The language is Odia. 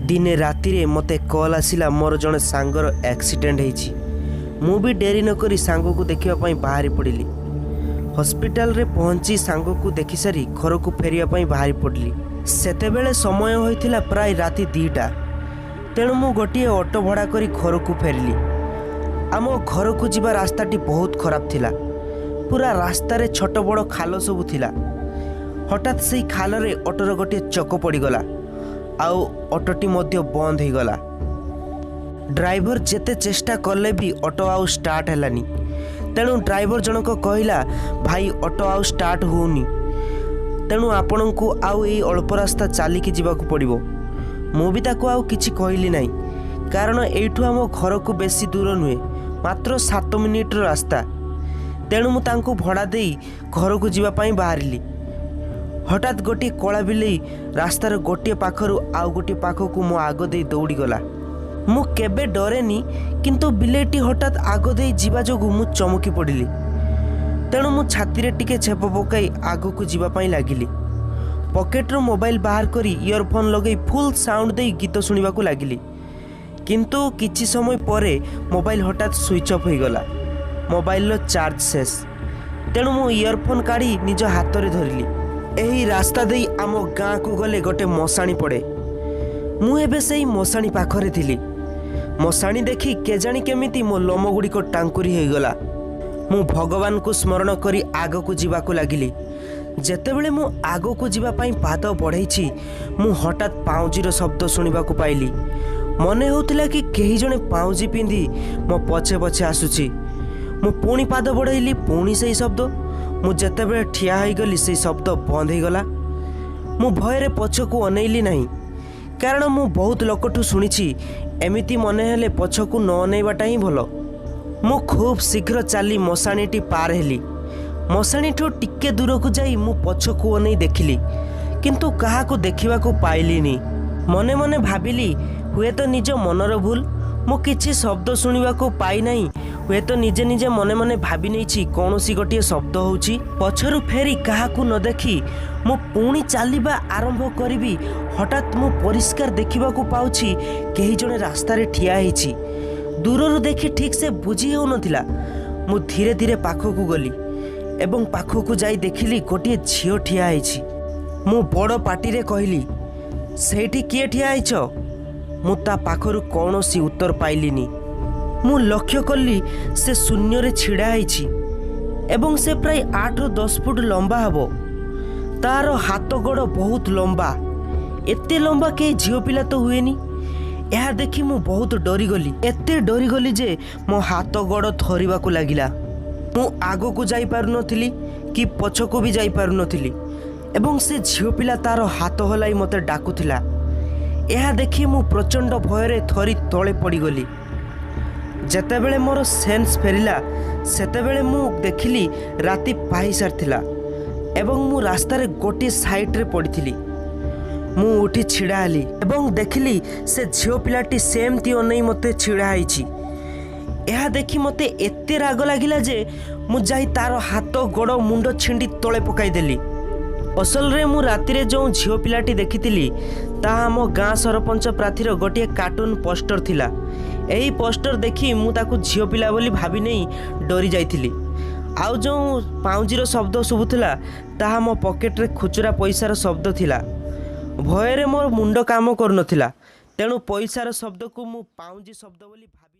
ଦିନେ ରାତିରେ ମୋତେ କଲ୍ ଆସିଲା, ମୋର ଜଣେ ସାଙ୍ଗର ଆକ୍ସିଡେଣ୍ଟ ହେଇଛି। ମୁଁ ବି ଡେରି ନକରି ସାଙ୍ଗକୁ ଦେଖିବା ପାଇଁ ବାହାରି ପଡ଼ିଲି। ହସ୍ପିଟାଲରେ ପହଞ୍ଚି ସାଙ୍ଗକୁ ଦେଖିସାରି ଘରକୁ ଫେରିବା ପାଇଁ ବାହାରି ପଡ଼ିଲି। ସେତେବେଳେ ସମୟ ହୋଇଥିଲା ପ୍ରାୟ ରାତି 2ଟା। ତେଣୁ ମୁଁ ଗୋଟିଏ ଅଟୋ ଭଡ଼ା କରି ଘରକୁ ଫେରିଲି। ଆମ ଘରକୁ ଯିବା ରାସ୍ତାଟି ବହୁତ ଖରାପ ଥିଲା। ପୁରା ରାସ୍ତାରେ ଛୋଟ ବଡ଼ ଖାଲ ସବୁ ଥିଲା। ହଠାତ୍ ସେଇ ଖାଲରେ ଅଟୋର ଗୋଟିଏ ଚକ ପଡ଼ିଗଲା ଆଉ ଅଟୋଟି ମଧ୍ୟ ବନ୍ଦ ହୋଇଗଲା। ଡ୍ରାଇଭର ଯେତେ ଚେଷ୍ଟା କଲେ ବି ଅଟୋ ଆଉ ଷ୍ଟାର୍ଟ ହେଲାନି। ତେଣୁ ଡ୍ରାଇଭର ଜଣକ କହିଲା, "ଭାଇ, ଅଟୋ ଆଉ ଷ୍ଟାର୍ଟ ହେଉନି, ତେଣୁ ଆପଣଙ୍କୁ ଆଉ ଏଇ ଅଳ୍ପ ରାସ୍ତା ଚାଲିକି ଯିବାକୁ ପଡ଼ିବ।" ମୁଁ ବି ତାକୁ ଆଉ କିଛି କହିଲି ନାହିଁ, କାରଣ ଏଇଠୁ ଆମ ଘରକୁ ବେଶୀ ଦୂର ନୁହେଁ, ମାତ୍ର 7 ମିନିଟ୍ର ରାସ୍ତା। ତେଣୁ ମୁଁ ତାଙ୍କୁ ଭଡ଼ା ଦେଇ ଘରକୁ ଯିବା ପାଇଁ ବାହାରିଲି। ହଠାତ୍ ଗୋଟିଏ କଳା ବିଲେଇ ରାସ୍ତାର ଗୋଟିଏ ପାଖରୁ ଆଉ ଗୋଟିଏ ପାଖକୁ ମୋ ଆଗ ଦେଇ ଦୌଡ଼ିଗଲା। ମୁଁ କେବେ ଡରେନି, କିନ୍ତୁ ବିଲେଇଟି ହଠାତ୍ ଆଗ ଦେଇ ଯିବା ଯୋଗୁଁ ମୁଁ ଚମକି ପଡ଼ିଲି। ତେଣୁ ମୁଁ ଛାତିରେ ଟିକେ ଛେପ ପକାଇ ଆଗକୁ ଯିବା ପାଇଁ ଲାଗିଲି। ପକେଟରୁ ମୋବାଇଲ ବାହାର କରି ଇୟରଫୋନ୍ ଲଗାଇ ଫୁଲ୍ ସାଉଣ୍ଡ ଦେଇ ଗୀତ ଶୁଣିବାକୁ ଲାଗିଲି। କିନ୍ତୁ କିଛି ସମୟ ପରେ ମୋବାଇଲ ହଠାତ୍ ସୁଇଚ୍ ଅଫ୍ ହୋଇଗଲା। ମୋବାଇଲର ଚାର୍ଜ ଶେଷ। ତେଣୁ ମୁଁ ଇୟରଫୋନ୍ କାଢ଼ି ନିଜ ହାତରେ ଧରିଲି। ଏହି ରାସ୍ତା ଦେଇ ଆମ ଗାଁକୁ ଗଲେ ଗୋଟେ ମଶାଣି ପଡ଼େ। ମୁଁ ଏବେ ସେଇ ମଶାଣି ପାଖରେ ଥିଲି। ମଶାଣି ଦେଖି କେଜାଣି କେମିତି ମୋ ଲୋମ ଗୁଡ଼ିକ ଟାଙ୍କୁରି ହୋଇଗଲା। ମୁଁ ଭଗବାନଙ୍କୁ ସ୍ମରଣ କରି ଆଗକୁ ଯିବାକୁ ଲାଗିଲି। ଯେତେବେଳେ ମୁଁ ଆଗକୁ ଯିବା ପାଇଁ ପାଦ ବଢ଼େଇଛି, ମୁଁ ହଠାତ୍ ପାଉଁଜିର ଶବ୍ଦ ଶୁଣିବାକୁ ପାଇଲି। ମନେ ହେଉଥିଲା କି କେହି ଜଣେ ପାଉଁଜି ପିନ୍ଧି ମୋ ପଛେ ପଛେ ଆସୁଛି। ମୁଁ ପୁଣି ପାଦ ବଢ଼େଇଲି, ପୁଣି ସେଇ ଶବ୍ଦ। ମୁଁ ଯେତେବେଳେ ଠିଆ ହୋଇଗଲି, ସେଇ ଶବ୍ଦ ବନ୍ଦ ହୋଇଗଲା। ମୁଁ ଭୟରେ ପଛକୁ ଅନେଇଲି ନାହିଁ, କାରଣ ମୁଁ ବହୁତ ଲୋକଠୁ ଶୁଣିଛି, ଏମିତି ମନେ ହେଲେ ପଛକୁ ନ ଅନେଇବାଟା ହିଁ ଭଲ। ମୁଁ ଖୁବ୍ ଶୀଘ୍ର ଚାଲି ମଶାଣିଟି ପାର ହେଲି। ମଶାଣିଠୁ ଟିକେ ଦୂରକୁ ଯାଇ ମୁଁ ପଛକୁ ଅନେଇ ଦେଖିଲି, କିନ୍ତୁ କାହାକୁ ଦେଖିବାକୁ ପାଇଲିନି। ମନେ ମନେ ଭାବିଲି, ହୁଏତ ନିଜ ମନର ଭୁଲ, ମୁଁ କିଛି ଶବ୍ଦ ଶୁଣିବାକୁ ପାଇନାହିଁ। ହୁଏତ ନିଜେ ନିଜେ ମନେ ମନେ ଭାବି ନେଇଛି କୌଣସି ଗୋଟିଏ ଶବ୍ଦ ହେଉଛି। ପଛରୁ ଫେରି କାହାକୁ ନ ଦେଖି ମୁଁ ପୁଣି ଚାଲିବା ଆରମ୍ଭ କରିବି, ହଠାତ୍ ମୁଁ ପରିଷ୍କାର ଦେଖିବାକୁ ପାଉଛି କେହି ଜଣେ ରାସ୍ତାରେ ଠିଆ ହେଇଛି। ଦୂରରୁ ଦେଖି ଠିକ୍ ସେ ବୁଝି ହେଉନଥିଲା। ମୁଁ ଧୀରେ ଧୀରେ ପାଖକୁ ଗଲି ଏବଂ ପାଖକୁ ଯାଇ ଦେଖିଲି ଗୋଟିଏ ଝିଅ ଠିଆ ହେଇଛି। ମୁଁ ବଡ଼ ପାଟିରେ କହିଲି, "ସେଇଠି କିଏ ଠିଆ ହେଇଛ?" ମୁଁ ତା ପାଖରୁ କୌଣସି ଉତ୍ତର ପାଇଲିନି। ମୁଁ ଲକ୍ଷ୍ୟ କଲି, ସେ ଶୂନ୍ୟରେ ଛିଡ଼ା ହେଇଛି ଏବଂ ସେ ପ୍ରାୟ 8ରୁ 10 ଫୁଟ ଲମ୍ବା ହେବ। ତାର ହାତ ଗୋଡ଼ ବହୁତ ଲମ୍ବା। ଏତେ ଲମ୍ବା କେହି ଝିଅ ପିଲା ତ ହୁଏନି। ଏହା ଦେଖି ମୁଁ ବହୁତ ଡରିଗଲି। ଏତେ ଡରିଗଲି ଯେ ମୋ ହାତ ଗୋଡ଼ ଥରିବାକୁ ଲାଗିଲା। ମୁଁ ଆଗକୁ ଯାଇପାରୁନଥିଲି କି ପଛକୁ ବି ଯାଇପାରୁନଥିଲି ଏବଂ ସେ ଝିଅ ପିଲା ତାର ହାତ ହଲାଇ ମୋତେ ଡାକୁଥିଲା। ଏହା ଦେଖି ମୁଁ ପ୍ରଚଣ୍ଡ ଭୟରେ ଥରି ତଳେ ପଡ଼ିଗଲି। ଯେତେବେଳେ ମୋର ସେନ୍ସ ଫେରିଲା, ସେତେବେଳେ ମୁଁ ଦେଖିଲି ରାତି ପାହି ସାରିଥିଲା ଏବଂ ମୁଁ ରାସ୍ତାରେ ଗୋଟିଏ ସାଇଡ଼ରେ ପଡ଼ିଥିଲି। ମୁଁ ଉଠି ଛିଡ଼ା ହେଲି ଏବଂ ଦେଖିଲି ସେ ଝିଅ ପିଲାଟି ସେମିତି ଅନେଇ ମୋତେ ଛିଡ଼ା ହେଇଛି। ଏହା ଦେଖି ମୋତେ ଏତେ ରାଗ ଲାଗିଲା ଯେ ମୁଁ ଯାଇ ତାର ହାତ, ଗୋଡ଼, ମୁଣ୍ଡ ଛିଣ୍ଡି ତଳେ ପକାଇଦେଲି। ଅସଲରେ ମୁଁ ରାତିରେ ଯେଉଁ ଝିଅ ପିଲାଟି ଦେଖିଥିଲି, ତାହା ଆମ ଗାଁ ସରପଞ୍ଚ ପ୍ରାର୍ଥୀର ଗୋଟିଏ କାର୍ଟୁନ୍ ପୋଷ୍ଟର ଥିଲା। ଏହି ପୋଷ୍ଟର ଦେଖି ମୁଁ ତାକୁ ଝିଅ ପିଲା ବୋଲି ଭାବି ନେଇ ଡରି ଯାଇଥିଲି। ଆଉ ଯେଉଁ ପାଉଁଜିର ଶବ୍ଦ ଶୁଭୁଥିଲା, ତାହା ମୋ ପକେଟରେ ଖୁଚୁରା ପଇସାର ଶବ୍ଦ ଥିଲା। ଭୟରେ ମୋର ମୁଣ୍ଡ କାମ କରୁନଥିଲା, ତେଣୁ ପଇସାର ଶବ୍ଦକୁ ମୁଁ ପାଉଁଜି ଶବ୍ଦ ବୋଲି ଭାବି